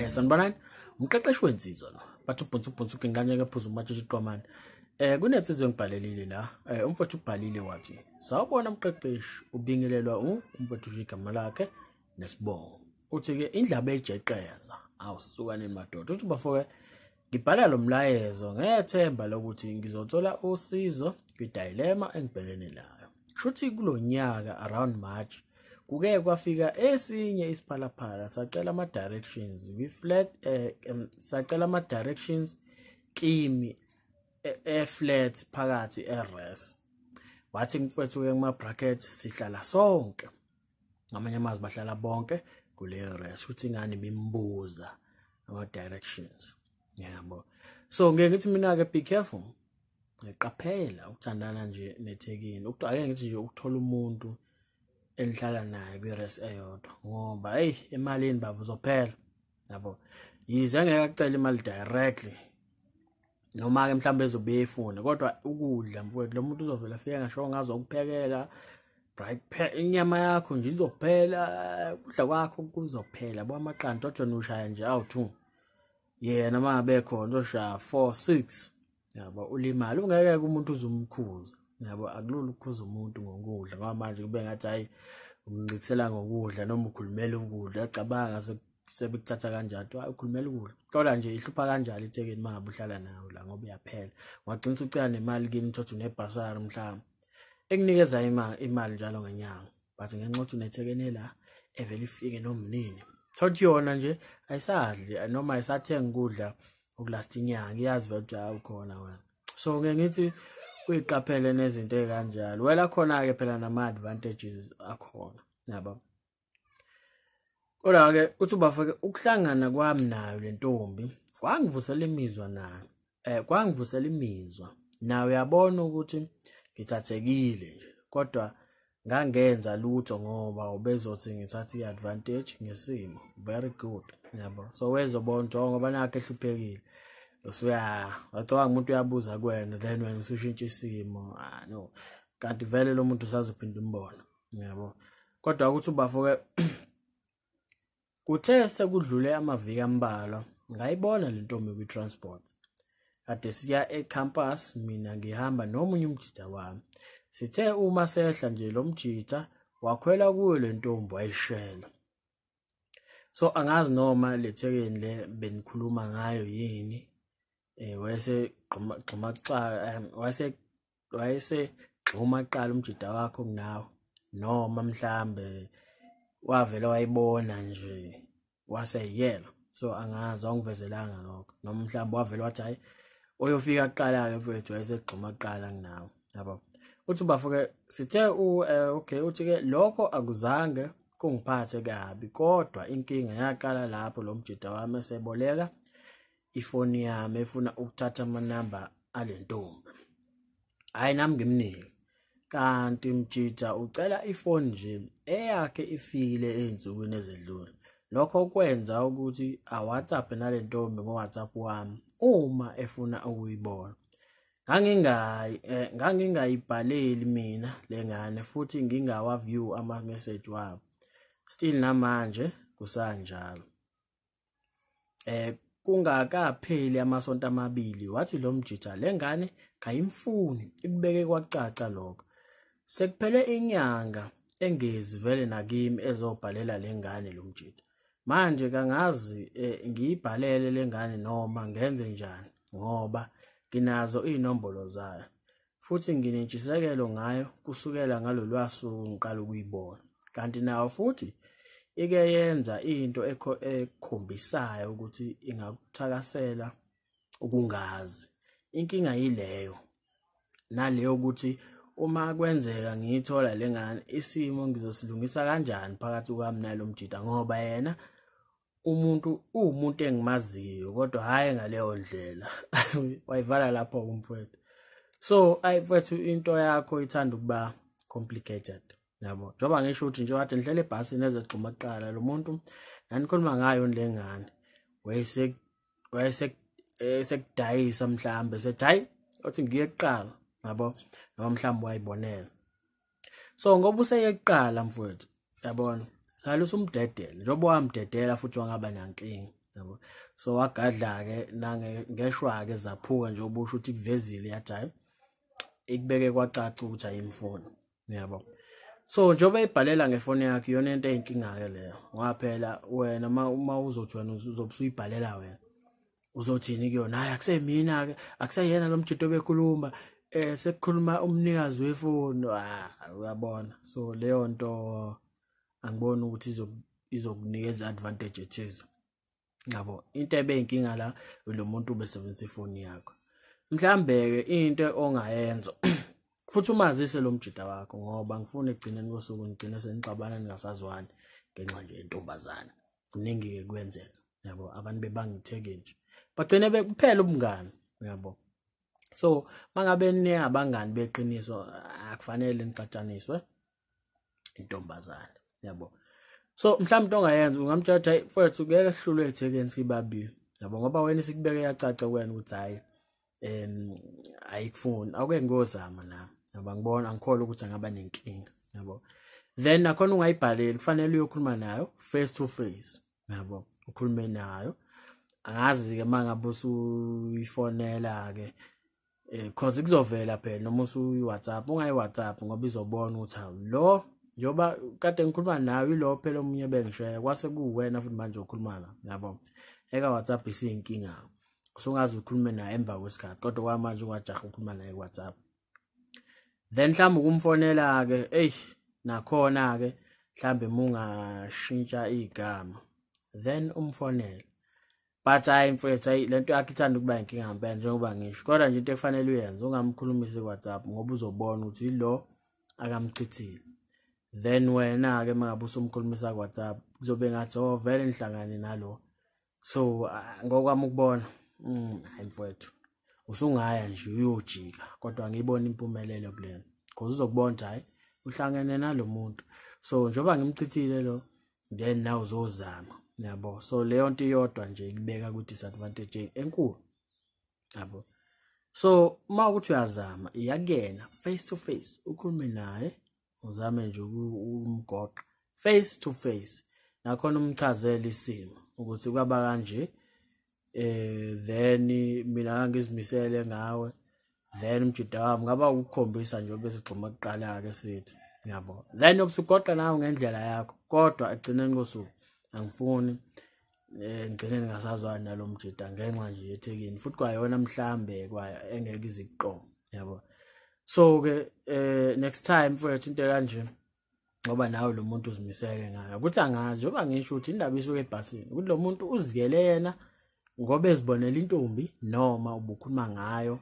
Sanibonani, umqeqeshi wensizwa lo. Bathi ubhunsu ubhunsu ugingqanyeke ephuza umatshitshi iqomane. Kunensizwa engibhalelile la. Umfowethu ubhalile wathi, "Sawubona mqeqeshi, ubingelelwa umfowethu igama lakhe nesibongo." Uthi-ke indlaba ejeqeza. Awusuka nini madoda. Uthi bafo-ke ngibhala lo mlayezo ngethemba lokuthi ngizothola usizo kwi-dilemma engibhekene nayo. Kushuthi kulo nyaka around March kuke kwafika esinye isiphalaphala sacela ama-directions kwi-flat, sacela ama-directions kimi e-flat phakathi e-res. Wathi mfowethu-ke kuma-bracket sihlala sonke, ngamanye amazwi bahlala bonke kuleyo res. Futhi ingane bimbuza ama-directions, yabo. So ngeke ngithi mina-ke be careful, qaphela ukuthandana nje nethekini, ake ngithi nje ukuthola umuntu enihlala naye kwi-res eyodwa, ngoba hey emalini baba uzophela, yabo. Yize angeke akucele imali directly noma-ke mhlawumbe ezobe eyifuna, kodwa ukudla mfowethu lo muntu uzovela afike ngasho ngazokuphekela right, inyama yakho nje izophela, ukudla kwakho kuzophela, bo amaqanda kodwa ushaya nje awu-2, yena uma ngabe khona uzoshaya 4 6, yabo, ulimali ungeke umuntu uzumkhuza, yabo. Akulula ukukhuza umuntu ngokudla ngoba manje kube ngathi hayi umncikisela ngokudla noma ukhulumela ukudla, acabanga sebekuthatha kanjani, hayi ukhulumela ukudla. Kodwa nje ihlupha kanjalo ithekeni uma ngabe uhlala nawe la, ngoba iyaphela, ungagcina usucela nemali kini, uthothe unebhasari mhlawumbe ekunikeza imali njalo ngenyanga, but ngenxa yokuthi unethekeni la evele ifike nomnini, thothi yona nje ayisadli noma ayisathenga ukudla okulasta inyanga, iyazi vele ukuthi hayi ukhona wena. So ngeke ngithi uyiqaphele nezinto ey'kanjalo wela khona-ke phela nama-advantages akhona, yabo. Kodwa-ke uthi ubafake ukuhlangana kwami nayo le ntombi kwangivusela imizwa nayo, kwangivusela imizwa nayo, uyabona ukuthi ngithathekile nje, kodwa ngangenza lutho ngoba ubezothi ngithatha i-advantage ngesimo. Very good, yabo. So wezobona ukuthi ngoba nakho ehluphekile, usuya wacabanga umuntu uyabuza kuwena, then wena usushintsha isimo, ah no, kanti vele lo muntu usazophinda umbona, yabo. Kodwa ukuthi ubafo-ke kuthe sekudlule amaviki ambalwa ngayibona le ntombi kwi-transport, kade siya e-campus, mina ngihamba nomunye umjita wami. Sithe uma sehla nje lo mjita wakhwela kuyo le ntombi wayishela. So angazi noma le thekeni le benikhuluma ngayo yini, wayese gxuma wayese gxuma kuqala umjita wakho kunawe, noma mhlambe wavele wayibona nje waseyiyela. So angazi, awungivezelanga lokho, noma mhlawumbe wavele wathi hayi oyofika kuqala-ke mfowethu wayesegxuma kuqala kunawe, yabo. Uthi bafo-ke sithe okay, uthi-ke lokho akuzange kungiphathe kabi, kodwa inkinga yaqala lapho lo mjida wami eseboleka ifoni yami efuna ukuthatha amanamba ale ntombi. Hhayi nami ngimnike, kanti mjida ucela ifoni nje eyakhe ifikile ey'nsukwini ezedlule. Lokho kwenza ukuthi a-WhatsApp nale ntombi ngo-WhatsApp wami uma efuna ukuyibona. Ngangingayibhaleli mina le ngane futhi ngingawa-view ama-message wabo. Still namanje kusanjalo. Kungakapheli amasonto amabili wathi lo mjita le ngane kayimfuni, ikubeke kwacaca lokho. Sekuphele inyanga engezi vele nakimi ezobhalela le ngane lo mjita. Manje kangazi ngiyibhalele le ngane noma ngenze njani, ngoba nginazo iy'nombolo zayo futhi nginentshisekelo ngayo kusukela ngalolwa suku ngiqala ukuyibona. Kanti nayo futhi ike yenza into ekhombisayo ukuthi ingakuthakasela ukungazi. Inkinga yileyo naleyo ukuthi uma kwenzeka ngiyithola le ngane, isimo ngizosilungisa kanjani phakathi kwami nalo mjita, ngoba yena umuntu uwumuntu engimaziyo kodwa hhayi ngaleyo ndlela. Wayivala lapho umfowethu. So ayi mfowethu, into yakho ithanda ukuba complicated, yabo. Njengoba ngisho ukuthi nje kade nihlele ebhasini ezegxuma kuqala lo muntu nanikhuluma ngayo le ngane, wayese sekudayisa mhlambe sethi hayi othi ngiye kuqala, yabo, noma mhlambe wayibonela. So ngoba useye kuqala mfowethu, yabona, sale usumdedela njengoba wamdedela futhi wangaba nankinga. Yabo. So wagadla-ke nangeshwa-ke zaphuka nje obusho ukuthi ikuvezile yathi hhayi ikubeke kwacaca ukuthi ayimfuni. Yabo. So njengoba ibhalela ngefoni yakhe iyona into eyinkinga-ke leyo. Ngoba phela wena uma uzothi wena uzobe usuyibhalela wena uzothini kuyona? Hhayi akusemina-ke, akuseyena lo mjito obekhuluma, sekukhuluma umnikazi wefoni. Uyabona. So leyo nto angiboni ukuthi izokunikeza advantage ethize. Yabo, into ebeyinkinga la lo muntu ubesebenzisa ifoni yakho. Mhlambe-ke into ongayenza futhi umazise lo mjida wakho ngoba ngifuna ekugcineni kosuku nigcine senixabana ningasazwani ngenxa nje yentombazane. Kuningi-ke kuyenzeka, yabo, abantu bebangitheke nje bagcine bekuphela ubungani, yabo. So mangabe niyabangani beqiniso akufanele nixatshaniswe intombazane, yabo. So mhlawumbe into ongayenza ungamtshela ukuthi hayi mfowethu ngeke sihlulwe ethekeni sibabili, yabo, ngoba wena isikubeke yacaca kuwena ukuthi hhayi ayikufuni, awuke ngiyozama nami, yabo, ngibona angikholwa ukuthi angaba nenkinga, yabo. Then nakhona ungayibhaleli, kufanele uyokhuluma nayo face to face, yabo, ukhulume nayo. Angazi-ke uma ngabe usuyifonela-ke cause kuzovela phela noma usuyi-WhatsApp, ungayi-WhatsApp ngoba izobona ukuthi hawu lo njengoba kade ngikhuluma nawe ilo phela omunye bengishaya kwase kuwena futhi manje ukhuluma la, yabo. Eka WhatsApp isiyinkinga, usungaze ukhulume naye emva kwesikhathi, kodwa kwamanje ungajaha ukukhuluma naye ku-WhatsApp. Then mhlawumbe ukumfonela-ke, eyi nakhona-ke mhlawumbe mungashintsha igama then umfonele. But hhayi mfowethu, hayi lento yakho ithanda ukuba inkinga ngempela njengoba ngisho, kodwa nje into ekufanele uyenze ungamkhulumisi ku-WhatsApp ngoba uzobona ukuthi ilo akamchithile. Then wena-ke uma ngabe usumkhulumisa ku-WhatsApp kuzobe ngathi oh vele nihlangane nalo. So ngokwami ukubona, hayi mfowethu usungaya nje uyojika, kodwa angiyiboni impumelelo kulena because uzokubona ukuthi hhayi uhlangene nalo muntu. So njengoba ngimchithile lo, then nawe uzozama, yabo. So leyo nto iyodwa nje ikubeka ku-disadvantage enkulu, yabo. So uma ukuthi uyazama iya kuyena face to face, ukhulume naye, uzame nje ukumgoqa face to face, nakhona umchazele isimo ukuthi kwaba kanje, then mina ngangizimisele ngawe, then umjida wami ngaba ukukhombisa nje bese sigxuma kuqala-ke sithi, yabo. Then ubusugoqa nawe ngendlela yakho, kodwa ekugcineni kosuku angifuni ngigcine ningasazwani nalo mjida ngenxa nje yethekeni, futhi kwayona mhlambe kwayo engeke ize ikuqome, yabo. So-ke next time mfowethu into kanje, ngoba nawe lo muntu uzimisele ngayo ukuthi angazi, njengoba ngisho ukuthi indaba isuke ebhasini ukuthi lo muntu uzikele yena ngoba ezibonela intombi noma ubukhuluma ngayo,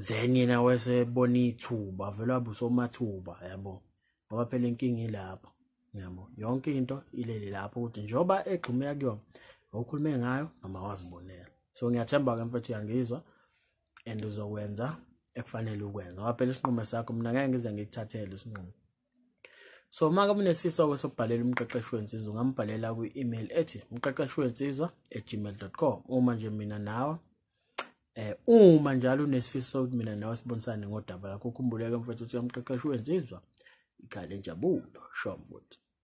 then yena wesebona ithuba vele wabe usomathuba, yabo, ngoba phela inkinga ilapho, yabo. Yonke into ilele lapho ukuthi njengoba egxumeka kuyona ukhulume ngayo noma wazibonela. So ngiyathemba-ke mfethu uyangizwa and uzokwenza ekufanele ukwenza, ngoba phela isinqumo sakho mina ngeke ngize ngikuthathele isinqumo. So uma ngabe unesifiso-ke sokubhalela umqeqeshi wensizwa, ungambhalela kwi-email ethi umqeqeshiwensizwa@gmail.com. Uma nje mina nawe uma njalo unesifiso sokuthi mina nawe sibonisane ngodaba lakho, ukhumbuleke mfethu ukuthi umqeqeshi wensizwa ikhale injabulo. Sho mfowethu.